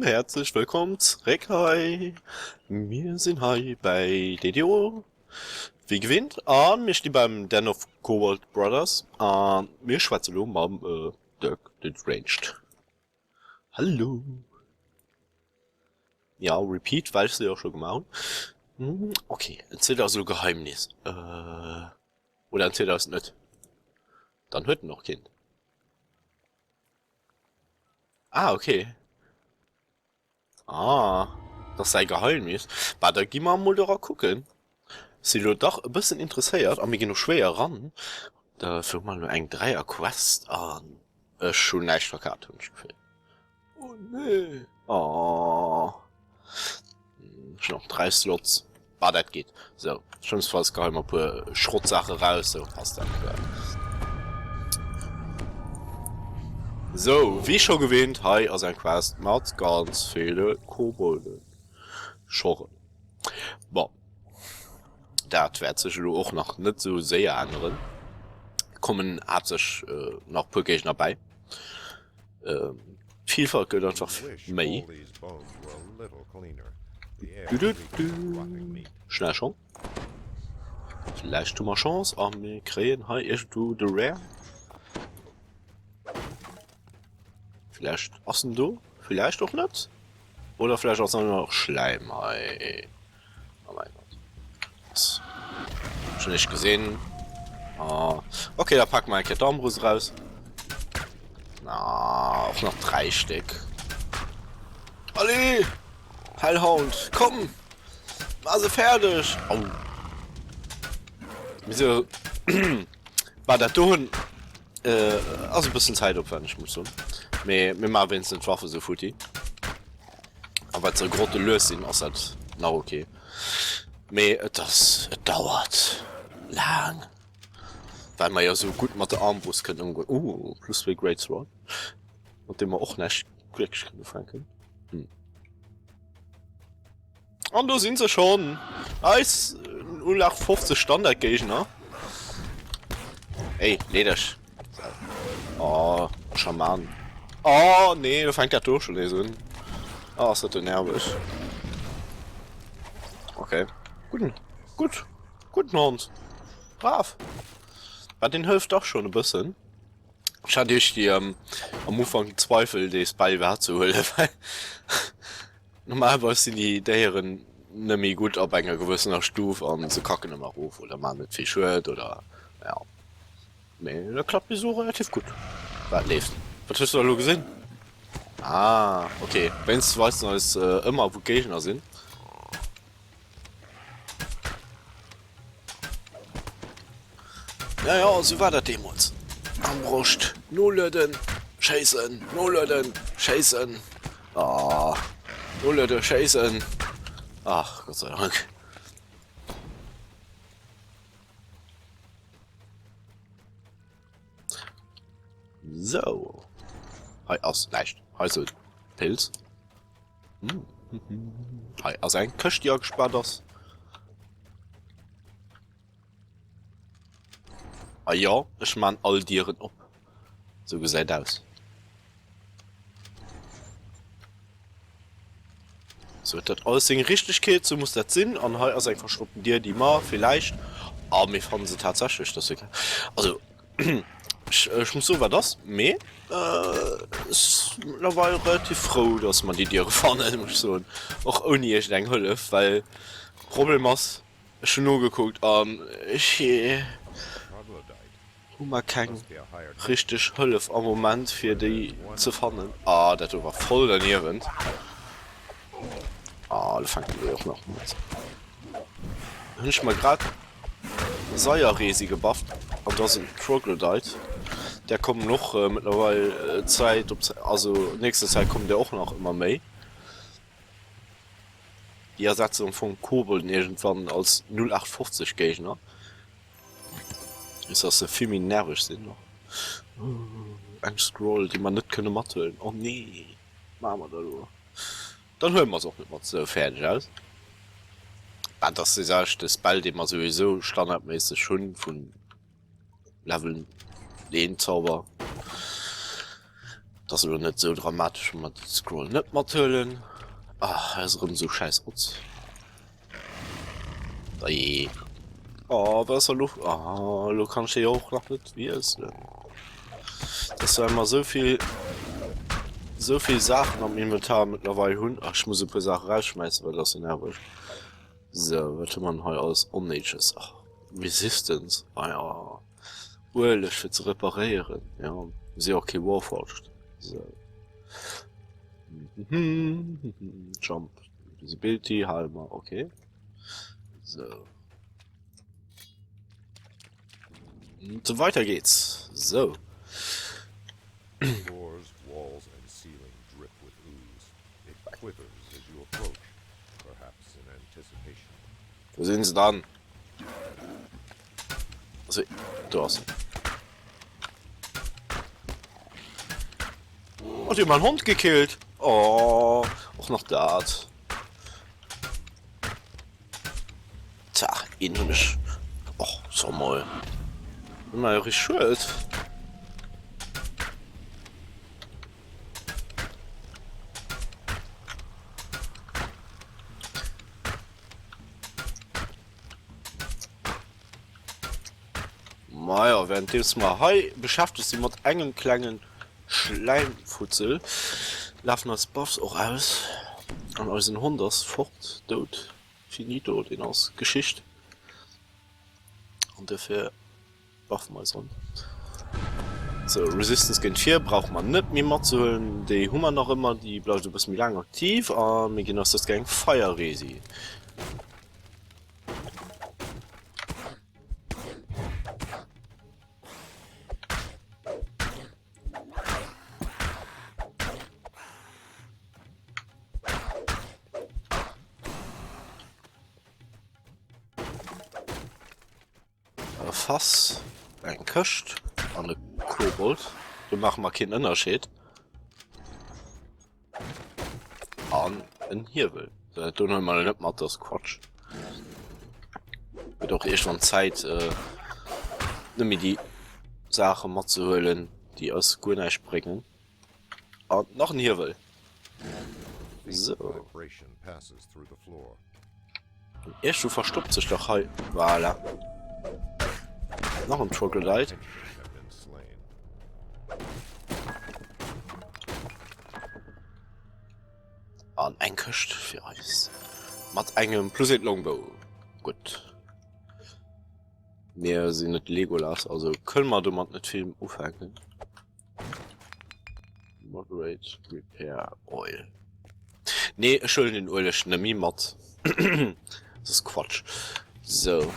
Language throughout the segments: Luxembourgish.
Herzlech wëllkomm zréck hei. Mir sinn hei bäi DDO, wéi gewinnt, a mir sti beim Den of Kobold Brothers a mir schwätze lo mam Dirk the Deranged. Hallo. Ja, repeat, well ech se jo scho gemaach hunn. Okay, en zweet ass elo Geheimnis. Oder en zweet ass et net. Dann huet en och keen. Ah, okay. Ah, dat ass säi Geheimnis. Bah, da gi mer emol dora kucken. Si lo dach e bëssen interesséiert a mir ginn och schwéier eran. Dofir hu mer elo eng Dräier-Quest an ech hunn näischt verkaaft, hunn ech d'Gefill. Oh nee. Oh. Ech hunn och 3 Slots. Bah, dat geet. Sou, schlimmstfalls geheie mer e puer Schrottsaache raus, sou passt dat. Sou, wéi scho gewinnt, hei ass eng Quest mat ganz ville Kobolden. Schorren. Bon, dat wäert sech elo och nach net sou séier änneren. Kommen haaptsächlech nach e puer Géigner bäi. D'Vielfalt gëtt einfach méi. Schnell Schong. Vläicht hu mer Chance a mir kréien hei iergendwou de Rare. Vläicht ass en do, vläicht och net. Oder vläicht ass en och Schläim hei. Oh mein Gott. Was? Schon nicht gesehen. Ah. Okay, da packen wir eng Kéier d'Armbrust raus. Na, auch nach drei Stück. Allez! Hellhound, komm! Mach se fäerdeg! Au. Wieso? War dat do hunn äh, ass e bëssen zäitopwänneg, muss soen. Mee mir maache wéinstens d'Waffe sou futti. A well se grotte lues sinn, ass dat nach ok. Mee et ass, et dauert laang, well mer jo sou gutt mat der Armbrust kënnen ëmgoen. Uh, plus 2 Great Sword, mat deem mer och näischt wierklech kënnen ufänken. Hm. An do sinn se schonn, eis 0850 Standardgéigner. Ey, lee dech. Oh, Schaman. Oh, nee, do fänkt dat do schon nees un. Oh, ass dat do nerveg. Okay. Guten, gut, guten Hond. Brav. War den hëlleft dach schon e bëssen. Ech hat iergendwéi ähm, am Ufank Zweifel, dee Spell iwwerhaapt ze huelen, well normalerweis sinn déi Déieren net méi gutt ab enger gewëssener Stuf an se kacken ëmmer erof oder maachen net vill Schued oder ja. Mee dat klappt bis elo relativ gutt. Wat leeft? Wat hues du da elo gesinn? Ah, okay. Wéinst weist en eis ëmmer wou d'Géigner sinn. Ja, ja, sou war dat deemools. Armbroscht, nolueden, schéissen, nolueden, schéissen. Ah, nolueden, schéissen. Ach, Gott sei Dank. Sou. Hei ass näischt. Hei ass e Pilz. Hei ass eng Këscht, déi agespaart ass. A jo, ech maan all Dieren op. Sou gesäit aus. Sou huet dat alles seng Richtegkeet, sou muss dat sinn. An hei ass eng verstoppten Dier, déi mer villäicht, ah mir fannen se tatsächlech, dat ass jo geil. Also ech, ech muss soen wat ass, mee ech si mëttlerweil relativ frou, dass mer déi Diere fannen, muss ech soen, och ouni iergendeng Hëllef, well Problem ass, ech hunn nogekuckt an ech Hu mer keng richteg Hëllef am Moment fir déi ze fannen. Ah dat do war voll derniewent. Ah lo fänkt en och nach mat. Hunn ech mer grad Seierresi gebufft an do ass en Troglodyte. Där kommen och mëttlerweil Zäit op Zäit, also nächster Zäit kommen der och nach ëmmer méi. Déi ersetzen am Fong d'Kobolden iergendwann als 0850 Géigner. Bis dass se vill méi nerveg sinn och. Eng Scroll déi mer net kënne mathuelen. Oh nee, maache mer dat elo? Dann huele mer se och net mat. Sou, fäerdeg aus. Bah, dat ass dee selwechte Spell dee mer souwisou standardméisseg hunn vun Level 1 Zauber. Et ass elo net esou dramatesch, wa mer de Scroll net mathuelen. Ah, hei ass erëm esou schäiss Rotz. Dajee. Oh, wat ass da lo? Ah, elo kann ech déi och nach net wiesselen. Dass well mer esou vill, esou vill Saachen am Inventar mëttlerweil hunn. Ach, ech muss e puer Saache rausschmäissen, well dat ass jo nerveg. Sou, wat hu mer denn hei alles Onnéideges? Ach, Resistance, ah ja. Ueleg fir ze reparéieren, jo. Mir si jo och kee Warforged. Sou. Jump. Visibility hale mer, okay. Sou. Und weiter geht's. So. Floors, walls and ceiling drip with ooze. It quivers as you approach, perhaps in anticipation. Wo sinn se dann? Also, do ass en. Oh, die hun mein Hond gekillt. Oh, och nach dat. Tja, een hunn ech. Och, so mol. Hunn mer jo richteg schued. Majo, währenddeems mer hei beschäftegt si mat engem klengen Schläimfutzel, lafen eis Buffs och aus an eisen Hond ass fort, dout, finito, deen ass Geschicht an duerfir buffe mer eis Hond. Sou, Resistance géint Fier brauche mer net méi matzehuelen, déi hu mer nach ëmmer, déi bleift e bësse méi laang aktiv a mir ginn eis dëst Kéier eng Feierresi. E Fass, eng Këscht an e Kobold. Do maache mer keen Ënnerscheed. An en Hiewel. Dat do huele mer net mat, dat ass Quatsch. Gëtt och iergendwann Zäit, net méi déi Saache matzehuelen, déi eis guer näischt bréngen. An nach en Hiewel. So. Iergendwou verstoppt sech dach hei. Voilà. Nach en Troglodyte. An eng Këscht fir eis. Mat engem plus 1 Longbow. Gutt. Mir sinn net Legolas, also kënne mer domat net vill ufänken. Moderate Repair Oil. Nee, ech huelen den Ueleg net méi mat. Dat ass Quatsch. So.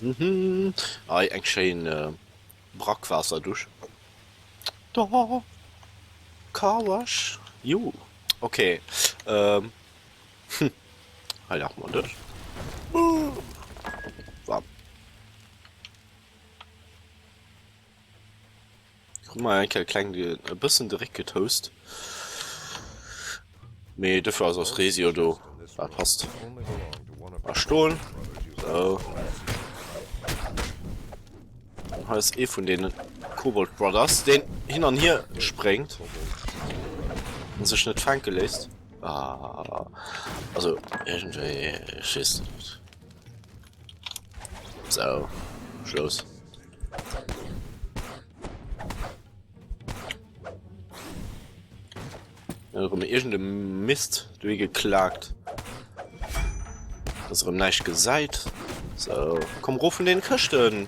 Mhm. Ei, eng schéin äh, Brackwasserdusch. Da. Carwash. Jo. Okay. Ähm. Hm. Hei laache mer duerch. Bam. Krute mer eng Kéier kleng e bëssen de Réck getoast. Mee dofir ass eis Rees jo do. Dat passt. A Stol. Sou. An hei ass ee vun deene Kobold Brothers, deen hin an hier spréngt an sech net fänke léisst. Ah, also iergendwéi, ech weess net. Sou, Schluss. Erëm iergend e Mist dohi geklaakt. Dass erëm näischt gesäit. Sou, komm rof vun den Këschten.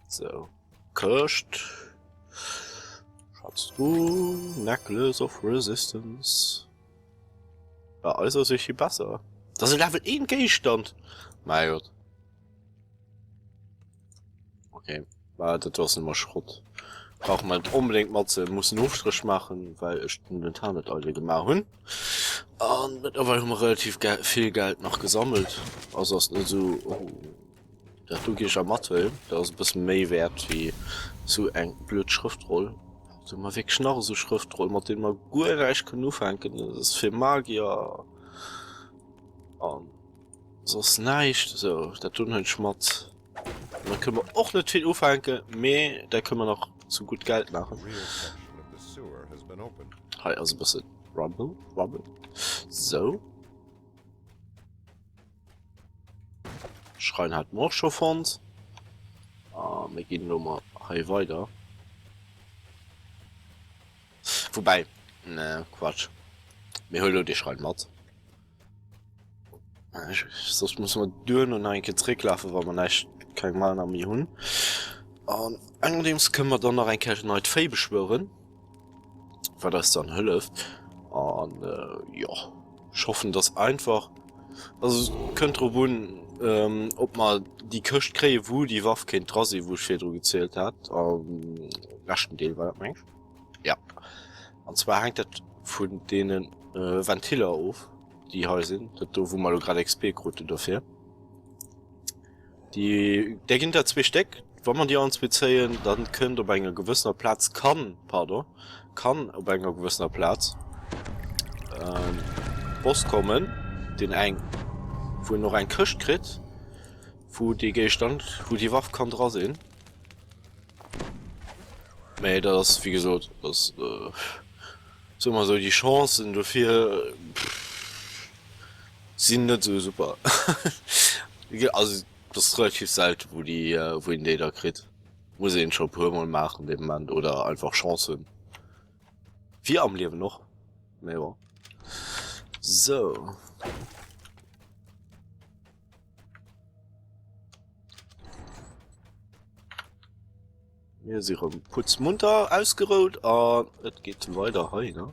Sou, Këscht. Schatztruh, Necklace of Resistance. Bei eis ass vill besser. Das ass e Level 1 Géigestand. Mäi Gott. Okay, war dat ass nëmmer Schrott. Brauche mer net onbedéngt mat ze mussen Ofstréch maachen, well ech den Inventar net eidel gemaach hunn. An mëttlerweil hu mer relativ Gel vill Geld nach gesammelt. Also ass net esou oh dat do gi ech awer mathuelen. Dat ass e bësse méi wäert wéi esou eng blöd Schrëftroll. Do hu mer wierklech nach esou Schrëftroll, mat deene mer guer näischt kënnen ufänken. Dat ass fir Magier an soss näischt. Esou, dat do huelen ech mat. Domat kënne mer och net vill ufänken, mee dat kënne mer nach zu gutt Geld maachen. Hei ass e bësse Rubble, Rubble. Sou. Schrein hat mer och scho fonnt. A mir ginn elo mol hei weider. Woubäi, ne, Quatsch. Mir huele lo dee Schrein mat. Soss musse mer duerno nach eng Kéier zrécklafen, wa mer näischt, keng Mana méi hunn. An engerdeems kënne mer dann nach eng Kéier neit Véi beschwören, wat eis dann hëlleft. An jo, ech hoffen, dass einfach, also et kënnt drop un, ob mer déi Këscht kréien, wou déi Waff kéint dra sinn, wou ech virdru gezielt hat, am leschten Deel war dat, meng ech. Ja. An zwar hänkt dat vun deene Ventiller of, déi hei sinn. Dat do, wou mer elo grad XP kruten dofir. Déi, där ginn der zwee Stéck. Wa mer déi allen zwee zéien, dann kënnt op enger gewëssener Plaz, kann, pardon, kann op enger gewëssener Plaz en Boss kommen, deen eng, wou een och eng Këscht kritt, wou dee Géigestand, wou déi Waff kann dra sinn. Mee dat ass wéi gesot, ass soe mer esou, déi Chancen dofir sinn net esou super. Also et ass relativ selten, wou déi wou een déi da kritt. Muss een scho e puer mol maachen dee Moment oder einfach Chance hunn. Wéi am Liewen och, mee bon. Sou. Mir si rëm putzmunter, ausgerout an et geet weider hei. Ne?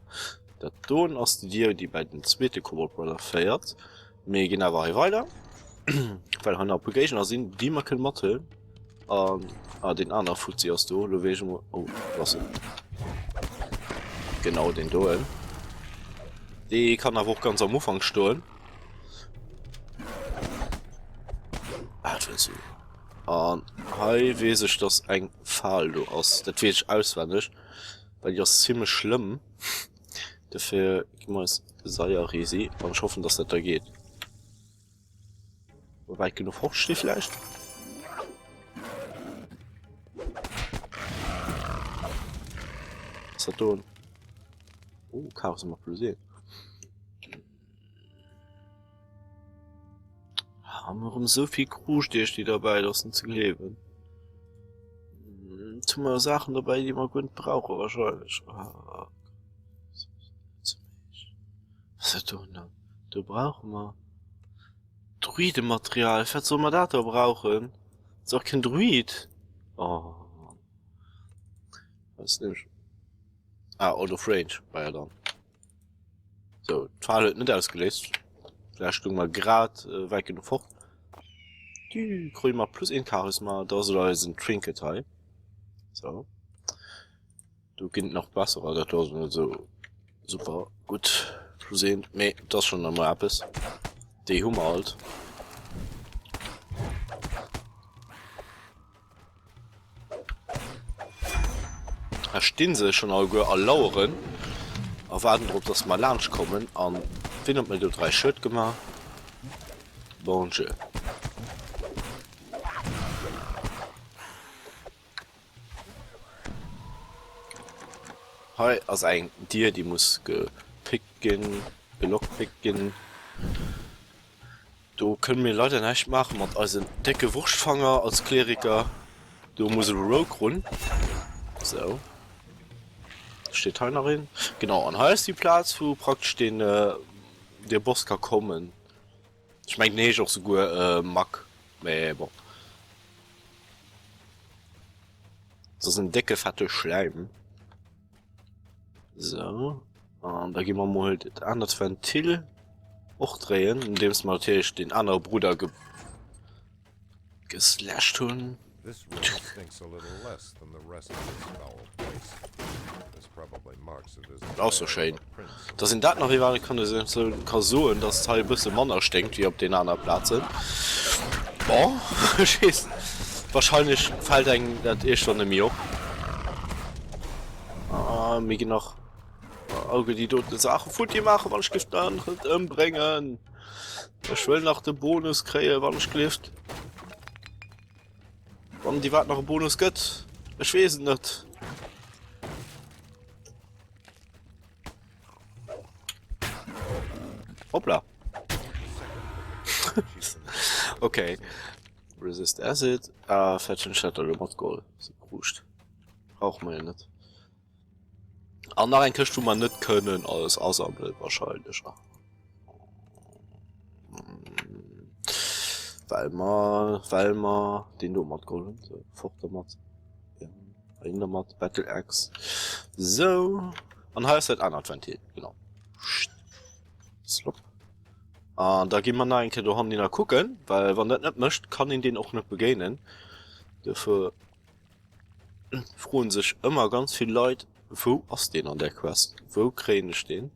Dat doen ass déi Dier, déi bei den zweete Kobold Brother féiert. Mir ginn awer hei weider, well hei nach e puer Géigner sinn, déi mer kënne mathuelen. An ah, deen aner Fuzzi ass do. Lo weess ech emol. Oh, do ass en. Genau deen doen. Dee kann awer och ganz am Ufank stoen. Ah, dat wëlls du. An hei weess ech, dass eng Fal do ass. Dat weess ech auswenneg, well déi ass zimmlech schlëmm. Dofir gi mer eis Seierresi an ech hoffen, dass dat da geet. Wäit genuch fortsti vläicht. Was dat do? Oh, Charisma plus 1. Haben wir erëm esou vill Kruscht déi derbäi, dat ass net ze gleewen. Jetzt hu mer Saachen dobäi, déi mer guer net brauche wahrscheinlech. Ah. Was ist dat do dann? Do brauche mer Druidematerial. Wat soll mer dat da brauchen? Ass och keen Druid. Oh. Was nämlich? Ah, out of range war ja dann. So, d'Fal huet net ausgeléist. Vläicht stoung mer grad äh, wäit genuch fort. Du kréie mer plus een Charisma, da ass elo eisen Trinket hei. So. Do ginn et nach besserer, dat do ass net esou super gutt. Plus een, mee dat ass schonn emol eppes. Déi hu mer alt. Hei stinn se schon alleguer a laueren a waarden drop, dass mer laanscht kommen. An wien huet mir do 3 Schued gemaach? Bon Dieu. Hei ass eng Dier, déi muss gepickt ginn, gelockpickt ginn. Do kënne mir leider näischt maache mat eisen décke Wurschtfanger als Kleriker. Do muss e Rogue run. Sou. Steet hei nach een? Genau, an hei ass déi Plaz, wou praktesch den, de Boss ka kommen. Ech mengen, den heescht och souguer Mack, mee bon. Dat ass en décke, fette Schläim. Sou, an da gi mer mol dat anert Ventil och dréien, nodeems mer natierlech deen anere Brudder ge geslasht hunn. This room stinks a little less than the rest of this foul place. This probably marks it as the Ass so lair schéin. of a prince of Dass een dat nach iwwerall kann esou ka soen, dass et hei e bësse manner sténkt wéi op den aner Plazen. Bon, ech weess net, wahrscheinlech fält engem dat iergendwann net méi op. Ah, mir ginn nach Auge déi doten Saache futti maachen, wann ech giff dann net ëmbréngen. Ech wëll nach de Bonus kréien, wann ech gelift. Wann déi wat nach e Bonus gëtt. Ech weess et net. Hoppla. Okay. Resist Acid. Ah, fäerdeg hunn ech dat da elo matgeholl. Se Kruscht. Brauche mer jo net. An nach eng Këscht, wou mer net kënnen alles asammelen, wahrscheinlech. Well mer, well mer deen do matgeholl hunn. So, fort domat. Ja, hin domat. Battle Axe. So. An hei ass dat anert Ventil, genau. Slop. An da gi mer nach eng Kéier do hannen kucken, well wann dat net mécht, kann een deen och net begéinen. Dofir froen sech ëmmer ganz vill Leit, wou ass deen an der Quest, wou kréien ech deen?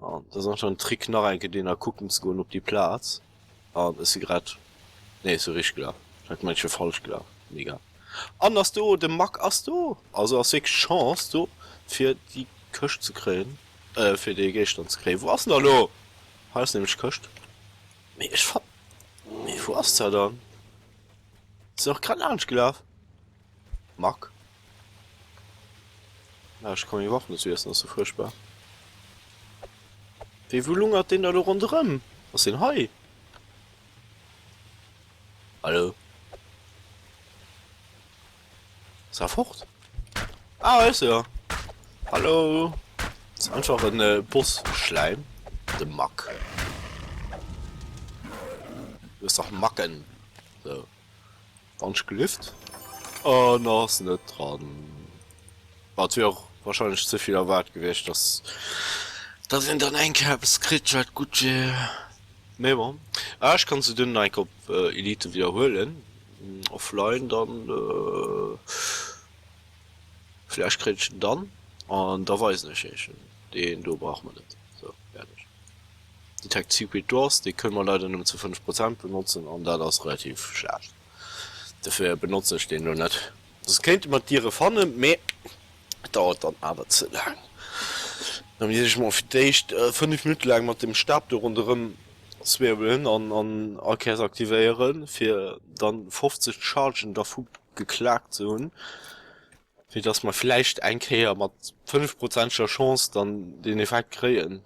An dat ass anscheinend en Trick nach eng Kéier deen a kucken ze goen op déi Plaz. An ech si grad, nee ech si richteg gelaf, ech hat gemengt ech wier falsch gelaf, mee egal. An ass do, de Mack ass do, also ass wierklech Chance do fir déi Këscht ze kréien, fir dee Géigstand ze kréien. Wou ass en da lo? Hei ass nämlech d'Këscht, mee ech fa, mee wou ass dat dann? Sinn och grad laanscht gelaf. Mack. Ah, ech kann meng Waff net wiesselen, ass jo fuerchtbar. Wéi, wou lungert deen da lo ronderëm? Ass deen hei? Hallo? Ass er fort? Ah, hei ass er jo. Hallo. Ass einfach en Boss-Schläim, de Mack. Du hues dach Macken. Sou. Wann gelift. An ass net dran. Bah, et wier och wahrscheinlech ze vill erwaart gewiescht, dass dass een dann eng Kéier eppes kritt, wat gutt wier. Mee bon. Ah, ech kann se dunn nach eng Kéier op Elite widderhuelen. Offline dann. Vläicht kréien ech en dann. An da weisen ech iech en. Deen do brauche mer net. Sou, fäerdeg. Detect Secret Doors, déi kënne mer leider nëmmen zu 5 Prozent benotzen an dat ass relativ schlecht. Dofir benotzen ech deen elo net. Soss kéinte mer d'Diere fannen, mee et dauert dann awer ze laang. Da misst ech mol fir d'éischt 5 Minutte laang mat dem Stab do ronderëm zwirbelen an an all Kéiers aktivéieren, fir dann 50 Chargen dervu geklaakt ze hunn. Fir dass mer vläicht eng Kéier mat fënnefprozenteger Chance dann deen Effekt kréien.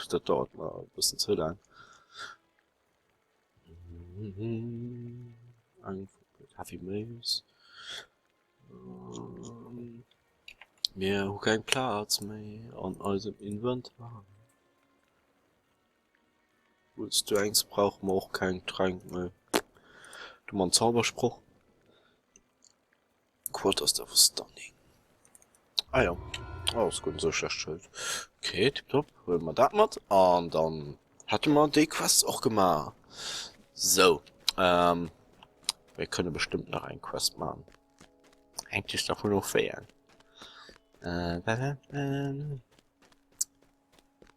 Dat dauert mer e bëssen ze laang. Heavy Mace. Mir hu keng Plaz méi an eisem Inventar. Wulls du engs brauche mer och keng Tränk méi. Du man Zaubersproch. Quarterstaff of Stunning. Ah ja. Oh, ass guer net esou schlecht Schëld. Okay, tiptop. Huele mer dat mat an dann hätte mer déi Quest och gemaach. Sou, ähm, mir kënne bestëmmt nach eng Quest maachen. Hänkt just dervun of wéi eng. Äh,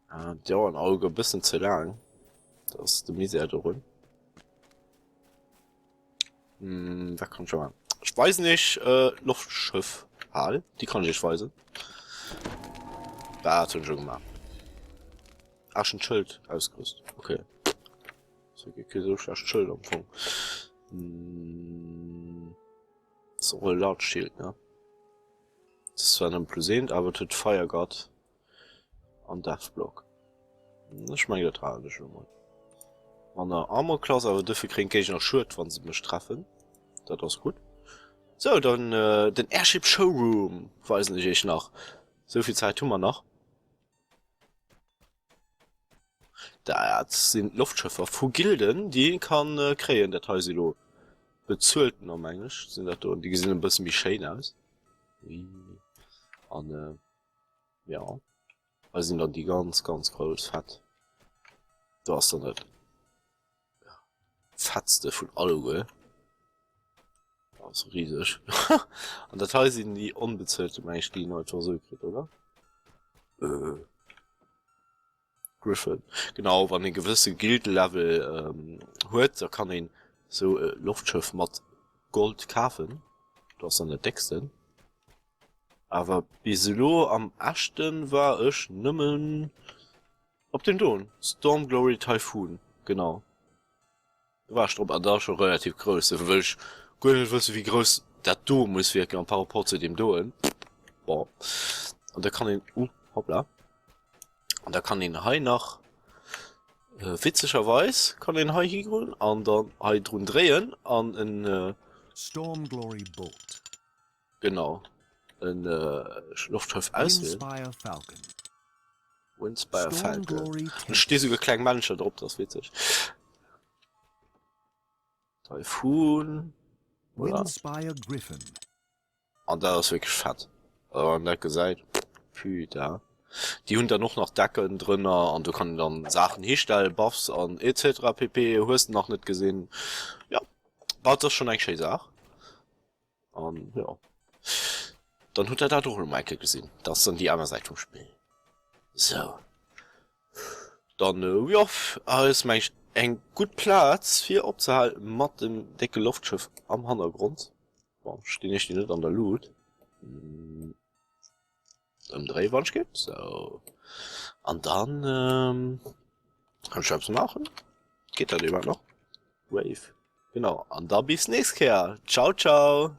ah, dauern Auge e bëssen ze laang. Dat ass de Misär dorun. Hm, wat kann ech machen? Ech weisen iech äh, Loftschëff Hal, déi kann ech iech weisen. Dat hunn ech schon gemaach. Ah, ech hunn d'Schëld ausgerüst. Okay. So, okay, so schlecht Schëld am Fong. Hm, ist och e Large Shield, ne? Das ist zwar nëmme plus eent, awer et huet Fire Guard an Death Block. Ech mengen dat halen ech elo mol. Manner Armor Class, awer dofir kréien d'Géigner Schued wann se mech treffen. Dat ass gutt. Sou, dann den Airship Showroom weisen ech iech nach. Souvill Zäit hu mer nach. Dat sinn d'Loftschëffer vu Gilden, déi ee kann kréien. Dat hei si lo bezueltener, meng ech, sinn dat do. Déi gesinn e bësse méi schéin aus. An Jo, hei sinn dann déi ganz ganz grouss fett. Do ass dann dat fettste vun alleguer. Ass rieseg. An dat hei sinn déi onbezuelte meng ech, déi een einfach esou kritt, oder? Äh. Griffin. Genau, wann ee gewësse Guild-Level huet, da kann een sou e Loftschëff mat Gold kafen. Do ass dann dat décksten. Awer bis elo am echten war ech nëmmen op deem doen, Stormglory Typhoon, genau. Do war ech drop an dat ass scho relativ grouss, dofir wëll ech guer net wëssen wéi grouss dat do muss wierken par rapport zu deem doen. Bon, an da kann een, uh hoppla, an da kann een hei nach witzegerweis kann een hei higoen an dann hei drun dréien an en Stormglory Bolt. Genau, en Loftschëff auswielen. Windspire Falcon. Windspire Falcon. Stormglory Do sti souguer Tempest. kleng Männcher drop, dat ass witzeg. Typhoon, voilà. Windspire Griffin. An dat ass wierklech fett. Also wann een dat gesäit, putain. Déi hunn dann och nach Decken drënner an do kann een dann Saachen histellen, Buffs an etc pp. Hues de nach net gesinn. Jo, dat ass schonn eng schéi Saach. An jo, dann hutt der dat och elo mol eng Kéier gesinn. Dat ass dann déi aner Säit vum Spill. Sou, dann jo, ass meng ech eng gutt Plaz fir opzehale mat dem décke Loftschëff am Hannergrond. Bon, stinn ech déi net an der Lut. Ëmdréi wann ech geet. Sou, an dann kann ech eppes maachen. Geet dat iwwerhaapt nach? Wave. Genau, an da bis nächst Kéier. Ciao, ciao.